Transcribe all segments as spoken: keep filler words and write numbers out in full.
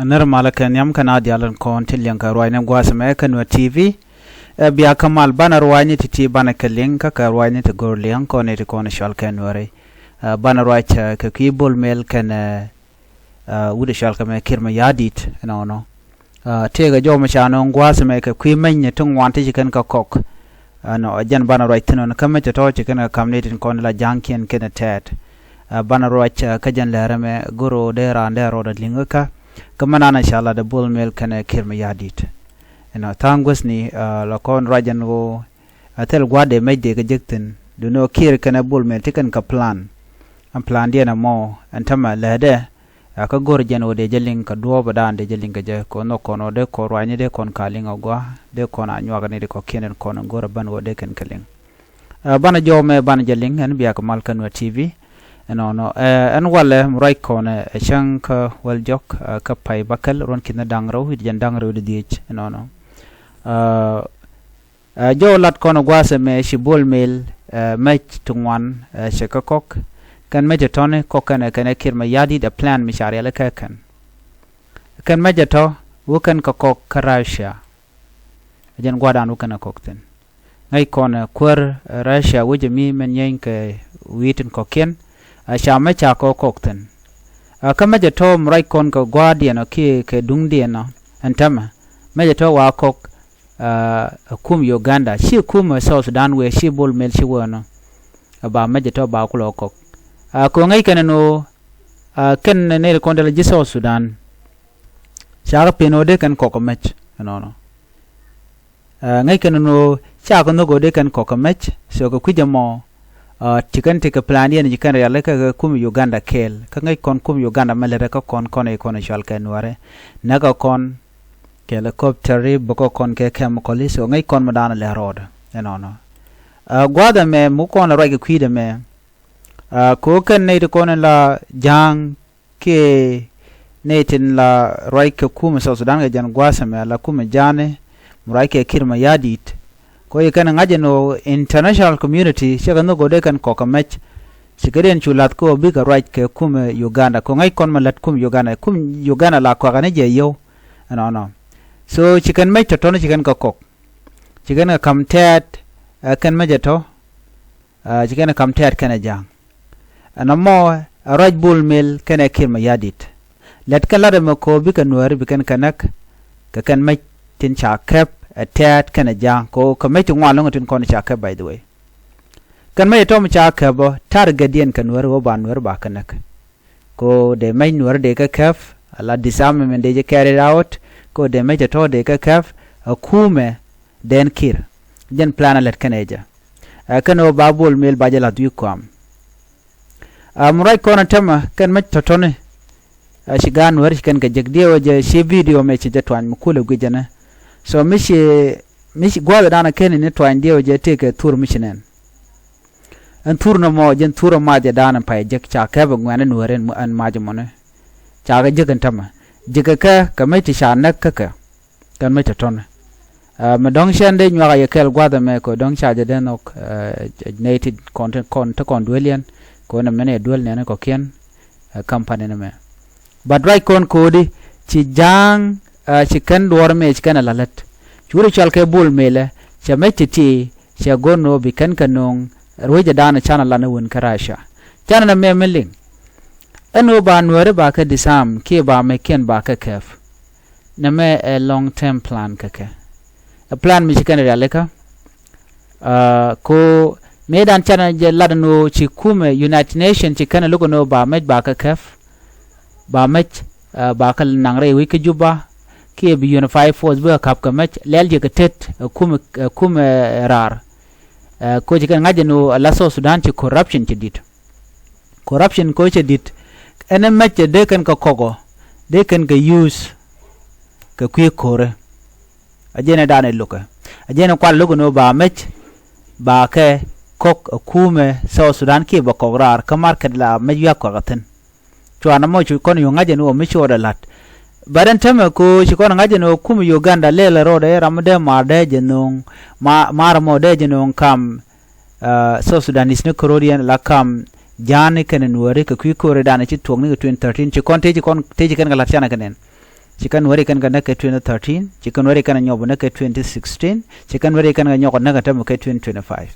Nir malä kɛ nhiam kɛn a dial in kɔn ti liɛŋ kɛ ruacni gua̱a̱th mɛ kɛ Nuɛr T V. Ɛ bia kä mal banɛ ruacni ti ti banɛ kɛ liŋ kä kɛ ruacni ti go̱r liɛŋ kɔn ni ti kɔn cual kɛ Nuɛri. Ɛ banɛ ruac kɛ kui̱ Bol Mel kɛn ɛ wut cual kɛ mɛ Kiir Mayardit ɛnɔnɔ. Tëëkɛ jɔw mi ca nööŋ gua̱a̱th mɛ kɛ kui̱ meny ni ti ŋuan ti ci kɛn kɛ kɔk. Ɛnɔ jɛn banɛ ruac thi̱n ɔn kä mecɛ tɔ̱ ci kɛn kɛ ka̱m ni tin kɔn la ja̱ŋkiɛn kɛn tɛɛt. Banɛ ruac kä jɛn lɛrɛ mɛ goro dee raan dee rɔɔdɛ liŋ kä kä mɛ nan ca lat ɛ Bol Mel kɛnɛ Kiir Mayardit. Ɛnɔ tha̱a̱ŋ guäthni la kɔn ruac ɛn ɣöö a thil gua̱a̱r dee mec dee kɛ jek thi̱n duni ɣöö Kiir kɛnɛ Bol Mel ti kɛn kɛ plan. Ɛn plan diɛn ɛmɔ ɛn tämɛ lɛ̱dɛ. Ɛ kä go̱r jɛn ɣöö dee jɛ liŋ kɛ duɔ̱ɔ̱p ɛ daan dee jɛ liŋ kɛ jɛ kɛ ɣöö nhɔk kɔn ɣöö dee kɔn ruacni dee kɔn ka liŋ ɛ gua̱a̱ dee kɔn a nyuak ni di kɔ̱kiɛn in kɔn in go̱r ɛ bän ɣöö dee kɛn kɛ liŋ. Ɛ banɛ jɔw mɛ banɛ jɛ liŋ ɛn bia kɛ mal kä Nuɛr T V. Ɛnɔnɔ ɛ ɛn walɛ mi ruac kɔn ɛ cäŋ kä wäl jɔk ɛ kä pay bäkɛl ruɔ̱n ki̱n da̱ŋ rɛw i̱ jɛn da̱ŋ rɛw di dhiec ɛnɔnɔ. Ɛ Ɛ jɔw lat kɔn gua̱a̱th ɛmɛ ci Bol Mel ɛ mɛc ti ŋuan ɛ cɛ kä kɔk. Kɛn mɛc ɛ tɔ̱ni kɔk kɛn ɛ kɛn ɛ Kiir Mayardit ɛ plan mi ca riɛl ɛ kɛ kɛn. Kɛn mɛc ɛ tɔ̱ wä kɛn kɛ kɔk kä Russia. Ɛ jɛn gua̱a̱rdan wä kɛn ɛ kɔk thi̱n. Ŋäc kɔn ɛ kuäär ɛ Russia wecɛ mi mɛn nyieeny kɛ wi̱i̱ tin kɔ̱kiɛn. Ɛ ca mɛc ca kɛ kɔk thi̱n. Ɛ kä mɛc ɛ tɔ̱ mi ruac kɔn kɛ gua̱a̱rdiɛn ɔ kiɛ kɛ duŋdiɛn ɔ ɛn tämɛ mɛc ɛ tɔ̱ wa kɔk. Ɛ kum Uganda ci kum ɛ South Sudan wëë ci Bol Mel ci wëë nɔ. Ɛ ba mɛc ɛ tɔ̱ ba kulɔ kɔk. Ɛ kɛ ŋäc kɛn ɛn ɣöö ɛ kɛn nɛy ti kɔn dɛl ji̱ South Sudan. Cakɛ pen ɣöö dee kɛn kɔk ɛ mɛc ɛnɔnɔ. Ɛ ŋäc kɛn ɛn ɣöö cakɛ nhök ɣöö dee kɛn kɔk ɛ mɛc so kɛ kui̱c ɛmɔ. Ɛ ci kɛn ti kɛ plan diɛn ci kɛn rialikä kɛ kum Uganda kɛɛl kä ŋäc kɔn kum Uganda mɛ lät ɛ kä kɔn kɔn i̱ kɔn i̱ cual kɛ Nuäri. Näkɛ kɔn kɛ helicopter i̱ bäkä kɔn kɛ chemical i̱ so ŋäc kɔn mi da̱a̱n lɛ rɔɔdɛ ɛnɔnɔ. Ɛ gua̱a̱th ɛmɛ mi kɔn lɛ ruac kɛ kui̱dɛ mɛ. Ɛ ko̱ kɛn nɛy ti kɔn in la ja̱a̱ŋ kiɛ nɛy tin la ruac kɛ kumɛ South Sudan kɛ jɛn gua̱a̱th ɛmɛ la kumɛ ja̱a̱ni mi ruac kɛ Kiir Mayardit. Ko̱ ci kɛn ŋa̱c ɛn ɣöö international community cɛ kɛ nhök ɣöö dee kɛn kɔk kɛ mɛc. Ci kɛ diɛn cu la̱th kä ɣöö bikɛ ruac kɛ kumɛ Uganda kɛ ŋäc kɔn mi lät kumɛ Uganda kum Uganda la kɔakɛ ni jɛ yio̱w. Ɛnɔnɔ. So ci kɛn mɛc tɔ̱tɔ̱ni ci kɛn kɛ kɔk. Ci kɛn kɛ ka̱m tɛɛt ɛ kɛn mɛc ɛ tɔ̱. Ɛ ci kɛn kɛ ka̱m tɛɛt kɛnɛ ja̱a̱ŋ. Ɛn ɛmɔ ɛ ruac Bol Mel kɛnɛ Kiir Mayardit. Lät kɛn lat ɛmɛ ko̱ bikɛ Nuääri bi kɛn kɛ näk kɛ kɛn mɛc tin ca kɛp ɛ tɛɛt kɛnɛ ja̱a̱ŋ ko̱ kɛ mɛc ti ŋuan lo̱ŋ tin kɔn ca kɛp by the way. Kɛn mɛc ɛ tɔ̱ mi ca kɛp ɔ targetdiɛn kɛ Nuääri ɣöö ba Nuääri ba kɛ näk. Ko̱ dee mɛc Nuääri dee kɛ kɛp ala disarmament dee jɛ carried out. Ko̱ dee mɛc ɛ tɔ̱ dee kɛ kɛp ɛ kumɛ dɛn Kiir. Jɛn plan a lät kɛn ɛ jɛ. Ɛ kɛn ɣöö ba Bol Mel ba jɛ la̱th wi̱i̱ kɔam. Ɛ mi ruac kɔn ɛ tämɛ kɛn mɛc tɔ̱tɔ̱ni. Ɛ ci gaat Nuääri ci kɛn kɛ jek diɛw ɛ jɛ ci video mɛ ci jɛ tuany mi kulɛ guic jɛnɛ. So mi ci mi ci gua̱a̱th ɛ da̱a̱n ɛ kɛn ni tuany diɛw ɛ jɛ tëëkɛ thur mi ci nɛn. Ɛn thur nɔmɔ jɛn thur ɛ mac ɛ da̱a̱n ɛ pay jek ca kɛp ɛ ŋuɛ̈ni Nuääri ɛn mac ɛmɔni. Ca kɛ jek ɛn tämɛ jek ɛ kɛ kɛ mec ti ca näk kä kɛ. Kɛn mi tɔ̱tɔ̱ni. Ɛ mi dɔ̱ŋ cɛn dee nyuak a yɛ kɛl gua̱th ɛmɛ kɛ dɔ̱ŋ ca jɛ dee nhɔk. Ɛ nɛy ti kɔn ti kɔn ti kɔn duëël yɛn kɛ ɣöö nɛ mɛn yɛ duëël nɛɛni kɔ̱kiɛn. Ɛ kampani ni mɛ. But ruac kɔn ko̱di ci ja̱a̱ŋ. Ɛ ci kɛn duɔ̱ɔ̱r mëë ci kɛn ɛ la̱t lät. Ci wut ɛ cɔal kɛ Bol Melɛ cɛ mec ti̱ti̱ cɛ go̱n ɣöö bi kɛn kɛ nööŋ. Ruecɛ da̱a̱n canɛ lan ɛ wun kä Russia. Canɛ nɛ mɛ mi liŋ. Ɛn ɣöö ba Nuääri ba kɛ disarm kiɛ ba mɛckiɛn ba kɛ kɛp. Nɛmɛ ɛ long term plan kɛ kɛ. Ɛ plan mi ci kɛn rialikä. Ɛ ko mëëdan canɛ jɛ lat ɛn ɣöö ci kumɛ United Nation ci kɛn ɛ lo̱k ɛn ɣöö ba mɛc ba kɛ kɛp. Ba mɛc ɛ ba kɛ naŋ rɛy wec kä Juba. Kiɛ bi unified force bikɛ ka̱p kɛ mɛc lɛl jiɛ kɛ tet ɛ kumɛ ɛ kumɛ raar. Ɛ ko ci kɛn ŋa̱c ɛn ɣöö ɛ la South Sudan ci corruption ci di̱t. Corruption ko̱ cɛ di̱t. Ɛn ɛ mɛc cɛ dee kɛn kɛ kɔk ɔ dee kɛn kɛ use. Kɛ kui̱ ko̱rɛ. A jɛn ɛ da̱a̱n ɛ lo̱kɛ a jɛn ɛ kual lo̱kɛ ni ɣöö ba mɛc. Ba kɛ kɔk ɛ kumɛ South Sudan kiɛ bɛ kɔk raar kä market la mɛc wiak kɔk ɛ thi̱n. Cuanɛ mɔ ci kɔn yio̱ ŋa̱c ɛn ɣöö mi cuɔɔdɛ la̱t. But ɛn täämɛ ko̱ ci kɔn ŋa̱c ɛn ɣöö kumɛ Uganda lɛl ɛ rɔɔdɛ ram mi dee maar dee jɛ nööŋ. Maar mɔ dee jɛ nööŋ kam. South Sudanese ni kärɔ̱diɛn la kam ja̱a̱ni kɛnɛ Nuääri kɛ kui̱ ko̱ridan ci thuɔ̱kni kɛ twenty thirteen ci kɔn tëë ci kɔn tëë ci kɛn kɛ la̱t canɛ kɛ nɛn. Ci kɛn wä ri kɛn kɛ näk kɛ twenty thirteen, ci kɛn wä ri kɛn kɛ nyɔk bä näk kɛ twenty sixteen, ci kɛn wä ri kɛn kɛ nyɔk näk kɛ tämɛ kɛ twenty twenty-five.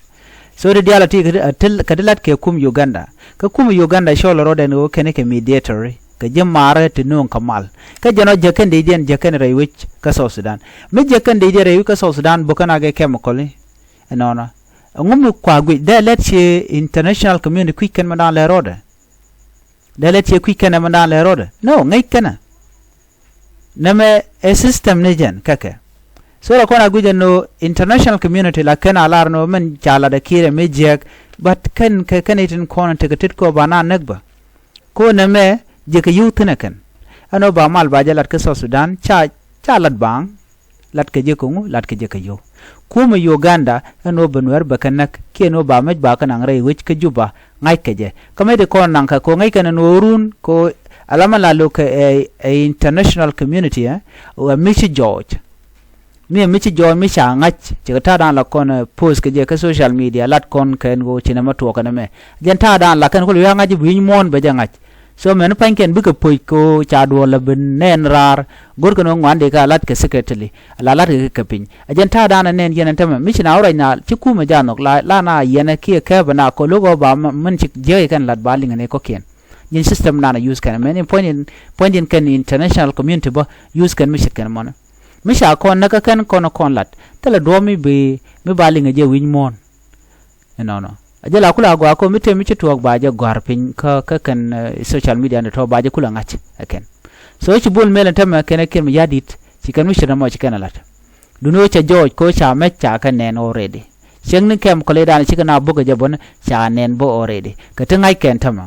So ti diaal a ti kɛ ti, a ti, kɛ ti lat kɛ kum Uganda. Kä kum Uganda cɔl rɔɔdɛn ɣöö kɛn kɛ mediator kɛ ji̱ maarä ti nööŋ kɛ mal. Kä jɛn ɔ jɛ kɛn dee diɛn jɛ kɛn rɛy wec kä South Sudan. Mi jɛ kɛn dee diɛn rɛy wec kä South Sudan bukɛn a kɛ chemical i̱ ɛnɔnɔ. Ɛŋu mi kua guic dee lɛt cie international community kui̱c kɛn mi daan lɛ rɔɔdɛ. Dee lɛ tiɛ kui̱c kɛnɛ mɛn daan lɛ rɔɔdɛ. No, ŋäc kɛnɛ. Nɛmɛ ɛ system ni jɛn kɛkɛ. So la kɔn a guic ɛn no international community la kɛn a lar no mɛn ca lat ɛ kiɛrɛ mi jiɛk. But kɛn kɛ kɛn itin kɔn tekɛ tet kɔ ba na näk bä. Ko nɛmɛ jiɛ kɛ yio̱w thi̱n ɛ kɛn. Ɛn no ba mal ba jɛ lat kä South Sudan ca ca lat baaŋ. Lat kɛ jɛ kɛ ŋu, lat kɛ jɛ kɛ yio̱w. Kumɛ Uganda ɛn ɣöö bɛ Nuɛr bɛ kɛ näk kiɛ ɛn ɣöö ba mec ba kɛ naŋ rɛy wec kä Juba ŋa̱c kɛ jɛ. Kä mec ti kɔn naŋ kɛ ko ŋäc kɛn ɛn ɣöö run ko alamɛ la lo̱k kɛ ɛ, ɛ international community ɛ, ɛ mi ci jɔɔc. Mi ɛ mi ci jɔɔc mi ca ŋa̱c, cɛ kɛ ta̱a̱ da̱a̱n la kɔn ɛ post kɛ jɛ kä social media, lat kɔn kɛ ɛn ɣöö ci nɛmɛ tuɔɔk kɛn ɛmɛ. Jɛn ta̱a̱ da̱a̱n la kɛn kul wi̱i̱ ŋa̱c bi wi̱ny muɔ̱ɔ̱n bɛ jɛ ŋa̱c. So mɛn pa̱nykiɛn bikɛ poc ko ca duɔl la bi nɛn raar. Go̱rkɛ ni ŋuan dee ka lat kɛ secretly la lat kɛ kɛ piny. A jɛn ta̱a̱ da̱a̱n a nɛn yɛn ɛn tämɛ mi ci na wä ruac na ci kumɛ ja̱a̱n nhɔk la la na yɛn ɛ kiɛ kɛɛpɛ na kɔ lo̱k ɔ ba mɛn ci jiɛk kɛn lat ba liŋɛ ni kɔkiɛn. Jɛn system nan a use kɛn mɛn in puɔ̱ny in puɔ̱ny in kɛn international community bä use kɛn mi ce̱tkɛn mɔnɛ. Mi ca kɔn näkä kɛn kɔn kɔn lat thilɛ duɔ̱ɔ̱p mi bi mi ba liŋɛ jɛ wi̱ny muɔ̱ɔ̱n. Ɛnɔnɔ a jɛ la kula gɔaa kɔ mi tëë mi ci tuɔɔk ba jɛ gɔ̱a̱r piny kä kä kɛn social media ni tɔ̱ ba jɛ kula ŋa̱c ɛ kɛn. So ci bul mel ɛn tämɛ kɛn ɛ kiɛn mi ya̱di̱t ci kɛn mi ci nɔmɔ ci kɛn ɛ la̱t. Duni ɣöö cɛ jɔɔc kɛ ɣöö ca mɛc ca kɛ nɛn already. Cieŋ ni kɛm kɔlɛ dan cikɛ na buk ɛ jɛ bun ca nɛn bä already kɛ ti ŋa̱c kɛn tämɛ.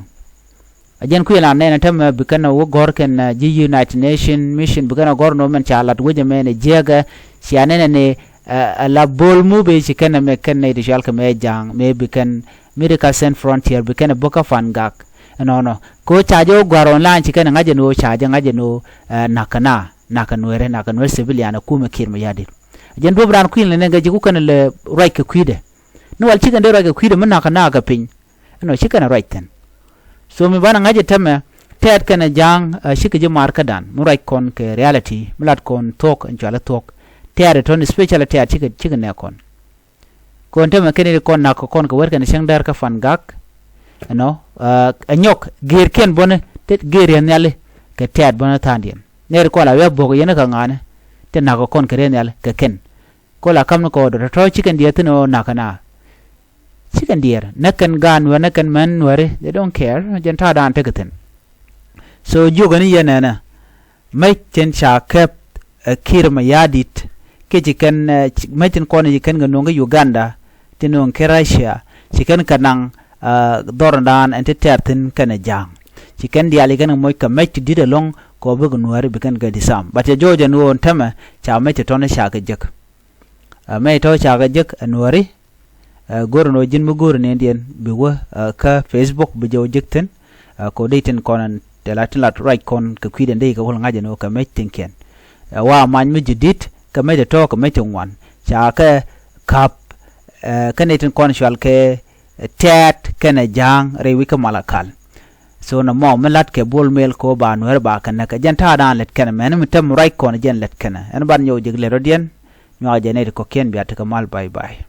A jɛn kui̱ lan nɛn tämɛ bi kɛn wä gɔ̱r kɛn ji̱ United Nation Mission bi kɛn a gɔ̱r nɔ mɛn ca lat wecɛ mɛn ɛ jiɛkɛ. Cia nɛn ɛ ni ɛ la bol mu bi ci kɛn ɛ mɛ kɛn nɛy ti cual kɛ mɛ ja̱a̱ŋ mɛ bi kɛn Medical Sans Frontier bi kɛn ɛ bä kä Fangak. Ɛnɔnɔ kɛ ɣöö ca jɛ wä gɔ̱r online ci kɛn ɛ ŋa̱c ɛn ɣöö ca jɛ ŋa̱c ɛn ɣöö nakä na nakä Nuɛri nakä Nuɛri civilian ɛ kumɛ Kiir Mayardit. A jɛn duɔ̱p raan kui̱n lɛ nɛn kɛ ji̱ ku kɛn ɛ lɛ ruac kɛ kui̱dɛ. Ni wal ci kɛn dee ruac kɛ kui̱dɛ mi nakä na kɛ piny. Ɛnɔ ci kɛn ɛ ruac thi̱n. So mi banɛ ŋa̱c ɛ tämɛ tɛɛt kɛnɛ ja̱a̱ŋ ɛ cikɛ ji̱ maar kädan mi ruac kɔn kɛ reality mi lat kɔn thuɔ̱k ɛn cualɛ thuɔ̱k. Tɛɛt ɛ tɔ̱n especially tɛɛt cikɛ cikɛ nɛ kɔn. Kɔn tämɛ kɛn i̱ kɔn nak kɔn kɛ wɛr kɛnɛ cäŋ däär kä Fangak. Ɛnɔ ɛ nyɔk gëër kiɛn bɔni te gëër yɛn nhiali kɛ tɛɛt bɔni tha̱a̱ndiɛn nɛɛr kɔn la wiak buɔk yɛn kä ŋa̱a̱ni. Te nak kɔn kɛ rɛy nhiali kɛ kɛn. Kɔn la kam ni kɔɔdɔ tɔ̱tɔ̱ cikɛn diɛɛr thi̱n ɔ nak kɛn a. Cikɛn diɛɛr nä kɛn gaan Nuɛr nä kɛn män Nuɛri they don't care jɛn ta̱a̱ daan tekɛ thi̱n. So jiökɛ ni yɛn ɛnɛ mec tin ca kɛp ɛ Kiir Mayardit kiɛ ci kɛn mec tin kɔn ci kɛn kɛ nuɔ̱ŋ kä Uganda ti nuɔ̱ŋ kä Russia ci kɛn kɛ naŋ dhɔr in daan ɛn ti tɛ̈r thi̱n kɛnɛ ja̱a̱ŋ. Ci kɛn diaal ci kɛn kɛ moc kɛ mec ti di̱t ɛlɔ̱ŋ kɛ ɣöö bikɛ Nuääri bi kɛn kɛ disarm. But cɛ jɔɔc ɛn ɣöö ɛn tämɛ ca mec ti tɔ̱ni ca kɛ jek. Ɛ mec tɔ̱ ca kɛ jek ɛ Nuääri. Ɛ go̱r ɛn ɣöö ji̱n mi go̱r ɛn ɛn diɛn bi wä ɛ kä Facebook bi jɛ wä jek thi̱n. Ɛ kɛ ɣöö dee tin kɔn ɛn tɛ la tin la ruac kɔn kɛ kui̱dɛn dee kɛ wä ŋa̱c ɛn ɣöö kɛ mec thi̱nkiɛn. Ɛ wa mac mi ji̱ di̱t kɛ mec tɔ̱ kɛ mec ti ŋuan ca kɛ ka̱p. Ɛ kɛn ɛ tin kɔn cual kɛ tɛɛt kɛnɛ ja̱a̱ŋ rɛy wi̱c kä Malakal. So nɔmɔ mi la̱t kɛ Bol Mel kɛ ɣöö ba Nuääri ba kɛ näk ɛ jɛn ta̱a̱ daan lät kɛnɛ mɛn mi tɛm ruac kɔn jɛn lät kɛnɛ ɛn ban nyɔw jek lät rɔ̱diɛn. Nyuak jɛ nɛy ti kɔ̱kiɛn bia tekɛ mal bye bye.